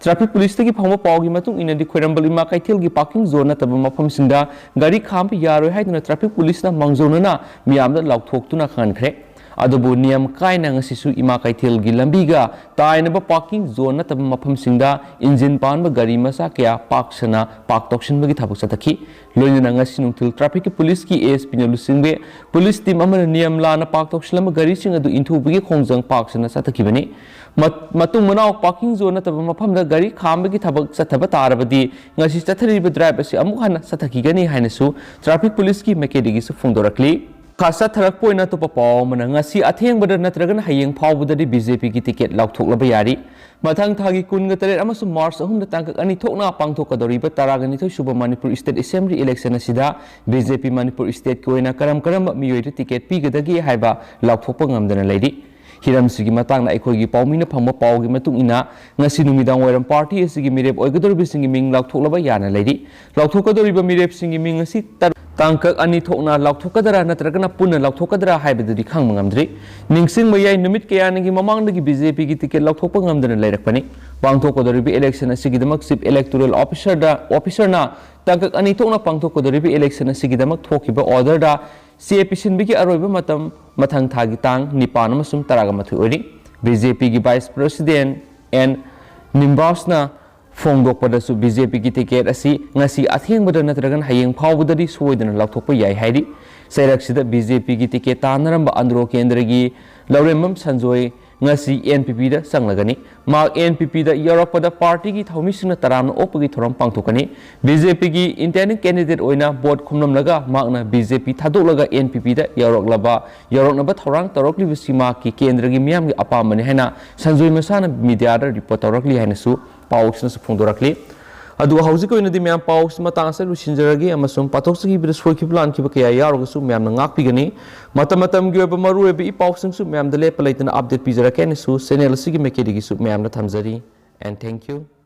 ꯇ꯭ꯔꯥꯐꯤꯛ ꯄꯨꯂꯤꯁꯇꯒꯤ ꯐꯪꯕ ꯄꯥꯎꯒꯤ ꯃꯇꯨꯡ ꯏꯟꯅꯗꯤ, ꯈ꯭ꯋꯥꯏꯔꯝꯕꯟ ꯏꯃꯥ ꯀꯩꯊꯦꯜꯒꯤ ꯄꯥꯔꯀꯤꯡ ꯖꯣꯟ ꯅꯠꯇꯕ ꯃꯐꯝꯁꯤꯡꯗ ꯒꯥꯔꯤ ꯈꯥꯝꯕ ꯌꯥꯔꯣꯏ ꯍꯥꯏꯗꯨꯅ ꯇ꯭ꯔꯥꯐꯤꯛ ꯄꯨꯂꯤꯁꯅ ꯃꯥꯡꯖꯧꯅꯅ ꯃꯤꯌꯥꯝꯗ ꯂꯥꯎꯊꯣꯛꯇꯨꯅ ꯈꯪꯍꯟꯈ꯭ꯔꯦ꯫ ꯑꯗꯨꯕꯨ ꯅꯤꯌꯝ ꯀꯥꯏꯅ ꯉꯁꯤꯁꯨ ꯏꯃꯥ ꯀꯩꯊꯦꯜꯒꯤ ꯂꯝꯕꯤꯒ ꯇꯥꯏꯅꯕ ꯄꯥꯔꯀꯤꯡ ꯖꯣꯟ ꯅꯠꯇꯕ ꯃꯐꯝꯁꯤꯡꯗ ꯏꯟꯖꯤꯟ ꯄꯥꯟꯕ ꯒꯥꯔꯤ ꯃꯆꯥ ꯀꯌꯥ ꯄꯥꯛ ꯁꯟꯅ ꯄꯥꯔꯛ ꯇꯧꯁꯤꯟꯕꯒꯤ ꯊꯕꯛ ꯆꯠꯊꯈꯤ꯫ ꯂꯣꯏꯅꯅ ꯉꯁꯤ ꯅꯨꯡꯊꯤꯜ ꯇ꯭ꯔꯥꯐꯤꯛꯀꯤ ꯄꯨꯂꯤꯁꯀꯤ ꯑꯦ ꯑꯦꯁ ꯄꯤꯅ ꯂꯨꯆꯤꯡꯕꯤ ꯄꯨꯂꯤꯁ ꯇꯤꯝ ꯑꯃꯅ ꯅꯤꯌꯝ ꯂꯥꯟꯅ ꯄꯥꯔꯛ ꯇꯧꯁꯤꯜꯂꯝꯕ ꯒꯥꯔꯤꯁꯤꯡ ꯑꯗꯨ ꯏꯟꯊꯨꯕꯒꯤ ꯈꯣꯡꯖꯪ ꯄꯥꯛ ꯁꯟꯅ ꯆꯠꯊꯈꯤꯕꯅꯤ꯫ ꯃ-, ꯃꯇꯨꯡ ꯃꯅꯥꯎ ꯄꯥꯔꯀꯤꯡ ꯖꯣꯟ ꯅꯠꯇꯕ ꯃꯐꯝꯗ ꯒꯥꯔꯤ ꯈꯥꯝꯕꯒꯤ ꯊꯕꯛ ꯆꯠꯊꯕ ꯇꯥꯔꯕꯗꯤ ꯉꯁꯤ ꯆꯠꯊꯔꯤꯕ ꯗ꯭ꯔꯥꯏꯚ ꯑꯁꯤ ꯑꯃꯨꯛ ꯍꯟꯅ ꯆꯠꯊꯈꯤꯒꯅꯤ ꯍꯥꯏꯅꯁꯨ ꯇ꯭ꯔꯥꯐꯤꯛ ꯄꯨꯂꯤꯁꯀꯤ ꯃꯥꯏꯀꯩꯗꯒꯤꯁꯨ ꯐꯣꯡꯗꯣꯔꯛꯂꯤ꯫ ꯃꯈꯥ ꯆꯠꯊꯔꯛꯄ ꯑꯣꯏꯅ ꯑꯇꯣꯞꯄ ꯄꯥꯎ ꯑꯃꯅ, ꯉꯁꯤ ꯑꯊꯦꯡꯕꯗ ꯅꯠꯇ꯭ꯔꯒꯅ ꯍꯌꯦꯡ ꯐꯥꯎꯕꯗꯗꯤ ꯕꯤ ꯖꯦ ꯄꯤꯒꯤ ꯇꯤꯀꯦꯠ ꯂꯥꯎꯊꯣꯛꯂꯕ ꯌꯥꯔꯤ꯫ ꯃꯊꯪ ꯊꯥꯒꯤ ꯀꯨꯟꯒ ꯇꯔꯦꯠ ꯑꯃꯁꯨꯡ ꯃꯥꯔꯆ ꯑꯍꯨꯝꯗ ꯇꯥꯡꯀꯛ ꯑꯅꯤ ꯊꯣꯛꯅ ꯄꯥꯡꯊꯣꯛꯀꯗꯧꯔꯤꯕ ꯇꯔꯥꯒ ꯅꯤꯊꯣꯏ ꯁꯨꯕ ꯃꯅꯤꯄꯨꯔ ꯏꯁꯇꯦꯠ ꯑꯦꯁꯦꯝꯕ꯭ꯂꯤ ꯏꯂꯦꯛꯁꯟ ꯑꯁꯤꯗ ꯕꯤ ꯖꯦ ꯄꯤ ꯃꯅꯤꯄꯨꯔ ꯏꯁꯇꯦꯠꯀꯤ ꯑꯣꯏꯅ ꯀꯔꯝ ꯀꯔꯝꯕ ꯃꯤꯑꯣꯏꯗ ꯇꯤꯀꯦꯠ ꯄꯤꯒꯗꯒꯦ ꯍꯥꯏꯕ ꯂꯥꯎꯊꯣꯛꯄ ꯉꯝꯗꯅ ꯂꯩꯔꯤ꯫ ꯍꯤꯔꯝꯁꯤꯒꯤ ꯃꯇꯥꯡꯗ ꯑꯩꯈꯣꯏꯒꯤ ꯄꯥꯎꯃꯤꯅ ꯐꯪꯕ ꯄꯥꯎꯒꯤ ꯃꯇꯨꯡ ꯏꯟꯅ, ꯉꯁꯤ ꯅꯨꯃꯤꯗꯥꯡ ꯋꯥꯏꯔꯝ ꯄꯥꯔꯇꯤ ꯑꯁꯤꯒꯤ ꯃꯤꯔꯦꯞ ꯑꯣꯏꯒꯗꯧꯔꯤꯕꯁꯤꯡꯒꯤ ꯃꯤꯡ ꯂꯥꯎꯊꯣꯛꯂꯕ ꯌꯥꯅ ꯂꯩꯔꯤ꯫ ꯂꯥꯎꯊꯣꯛꯀꯗꯧꯔꯤꯕ ꯃꯤꯔꯦꯞꯁꯤꯡꯒꯤ ꯃꯤꯡ ꯑꯁꯤ ꯇꯔ-, ꯇꯥꯡꯀꯛ ꯑꯅꯤ ꯊꯣꯛꯅ ꯂꯥꯎꯊꯣꯛꯀꯗ꯭ꯔꯥ ꯅꯠꯇ꯭ꯔꯒꯅ ꯄꯨꯟꯅ ꯂꯥꯎꯊꯣꯛꯀꯗ꯭ꯔꯥ ꯍꯥꯏꯕꯗꯨꯗꯤ ꯈꯪꯕ ꯉꯝꯗ꯭ꯔꯤ꯫ ꯅꯤꯡꯁꯤꯡꯕ ꯌꯥꯏ, ꯅꯨꯃꯤꯠ ꯀꯌꯥꯅꯤꯒꯤ ꯃꯃꯥꯡꯗꯒꯤ ꯕꯤ ꯖꯦ ꯄꯤꯒꯤ ꯇꯤꯀꯦꯠ ꯂꯥꯎꯊꯣꯛꯄ ꯉꯝꯗꯅ ꯂꯩꯔꯛꯄꯅꯤ꯫ ꯄꯥꯡꯊꯣꯛꯀꯗꯧꯔꯤꯕ ꯏꯂꯦꯛꯁꯟ ꯑꯁꯤꯒꯤꯗꯃꯛ ꯆꯤꯐ ꯏꯂꯦꯛꯇꯣꯔꯦꯜ ꯑꯣꯐꯤꯁꯔꯗ, ꯑꯣꯐꯤꯁꯔꯅ ꯇꯥꯡꯀꯛ ꯑꯅꯤ ꯊꯣꯛꯅ ꯄꯥꯡꯊꯣꯛꯀꯗꯧꯔꯤꯕ ꯏꯂꯦꯛꯁꯟ ꯑꯁꯤꯒꯤꯗꯃꯛ ꯊꯣꯛꯈꯤꯕ ꯑꯣꯔꯗꯔꯗ ꯆꯦ ꯄꯤꯁꯤꯟꯕꯒꯤ ꯑꯔꯣꯏꯕ ꯃꯇꯝ ꯃꯊꯪ ꯊꯥꯒꯤ ꯇꯥꯡ ꯅꯤꯄꯥꯟ ꯑꯃꯁꯨꯡ ꯇꯔꯥꯒ ꯃꯥꯊꯣꯏ ꯑꯣꯏꯔꯤ꯫ ꯕꯤ ꯖꯦ ꯄꯤꯒꯤ ꯚꯥꯏꯁ ꯄ꯭ꯔꯦꯁꯤꯗꯦꯟꯠ ꯑꯦꯟ ꯅꯤꯝꯕꯥꯁꯅ ꯐꯣꯡꯗꯣꯛꯄꯗꯁꯨ ꯕꯤ ꯖꯦ ꯄꯤꯒꯤ ꯇꯤꯀꯦꯠ ꯑꯁꯤ ꯉꯁꯤ ꯑꯊꯦꯡꯕꯗ ꯅꯠꯇ꯭ꯔꯒꯅ ꯍꯌꯦꯡ ꯐꯥꯎꯕꯗꯗꯤ ꯁꯣꯏꯗꯅ ꯂꯥꯎꯊꯣꯛꯄ ꯌꯥꯏ ꯍꯥꯏꯔꯤ꯫ ꯆꯩꯔꯛꯁꯤꯗ ꯕꯤ ꯖꯦ ꯄꯤꯒꯤ ꯇꯤꯀꯦꯠ ꯇꯥꯟꯅꯔꯝꯕ ꯑꯟꯗ꯭ꯔꯣ ꯀꯦꯟꯗ꯭ꯔꯒꯤ ꯂꯧꯔꯦꯝꯕꯝ ꯁꯟꯖꯣꯏ ꯉꯁꯤ ꯑꯦꯟ ꯄꯤ ꯄꯤꯗ ꯆꯪꯂꯒꯅꯤ꯫ ꯃꯍꯥꯛ ꯑꯦꯟ ꯄꯤ ꯄꯤꯗ ꯌꯧꯔꯛꯄꯗ ꯄꯥꯔꯇꯤꯒꯤ ꯊꯧꯃꯤꯁꯤꯡꯅ ꯇꯔꯥꯝꯅ ꯑꯣꯛꯄꯒꯤ ꯊꯧꯔꯝ ꯄꯥꯡꯊꯣꯛꯀꯅꯤ꯫ ꯕꯤ ꯖꯦ ꯄꯤꯒꯤ ꯏꯟꯗꯤꯌꯥꯟ ꯀꯦꯟꯗꯤꯗꯦꯠ ꯑꯣꯏꯅ ꯚꯣꯠ ꯈꯣꯝꯂꯝꯂꯒ ꯃꯍꯥꯛꯅ B J P ꯊꯥꯗꯣꯛꯂꯒ and P ꯄꯤꯗ ꯌꯧꯔꯛꯂꯕ, ꯌꯧꯔꯛꯅꯕ ꯊꯧꯔꯥꯡ ꯇꯧꯔꯛꯂꯤꯕꯁꯤ ꯃꯍꯥꯛꯀꯤ ꯀꯦꯟꯗ꯭ꯔꯒꯤ ꯃꯤꯌꯥꯝꯒꯤ ꯑꯄꯥꯝꯕꯅꯤ ꯍꯥꯏꯅ ꯁꯟꯖꯣꯏ ꯃꯁꯥꯅ ꯃꯤꯗꯤꯌꯥꯗ ꯔꯤꯄꯣꯔꯠ ꯇꯧꯔꯛꯂꯤ ꯍꯥꯏꯅꯁꯨ ꯄꯥꯎꯁꯤꯅꯁꯨ ꯐꯣꯡꯗꯣꯔꯛꯂꯤ꯫ ꯑꯗꯨꯒ ꯍꯧꯖꯤꯛꯀꯤ ꯑꯣꯏꯅꯗꯤ ꯃꯌꯥꯝ ꯄꯥꯎꯁꯤ ꯃꯇꯥꯡ ꯑꯁꯤꯗ ꯂꯣꯏꯁꯤꯟꯖꯔꯒꯦ, ꯑꯃꯁꯨꯡ ꯄꯥꯊꯣꯛꯆꯈꯤꯕꯗ ꯁꯣꯏꯈꯤꯕ ꯂꯥꯟꯈꯤꯕ ꯀꯌꯥ ꯌꯥꯎꯔꯒꯁꯨ ꯃꯌꯥꯝꯅ ꯉꯥꯛꯄꯤꯒꯅꯤ꯫ ꯃꯇꯝ ꯃꯇꯝꯒꯤ ꯑꯣꯏꯕ ꯃꯔꯨꯑꯣꯏꯕ ꯏ ꯄꯥꯎꯁꯤꯡꯁꯨ ꯃꯌꯥꯝꯗ ꯂꯦꯞꯄ ꯂꯩꯇꯅ ꯑꯞꯗꯦꯠ ꯄꯤꯖꯔꯛꯀꯦ ꯍꯥꯏꯅꯁꯨ ꯆꯦꯅꯦꯜ ꯑꯁꯤꯒꯤ ꯃꯥꯏꯀꯩꯗꯒꯤꯁꯨ ꯃꯌꯥꯝꯗ ꯊꯝꯖꯔꯤ꯫ And thank you.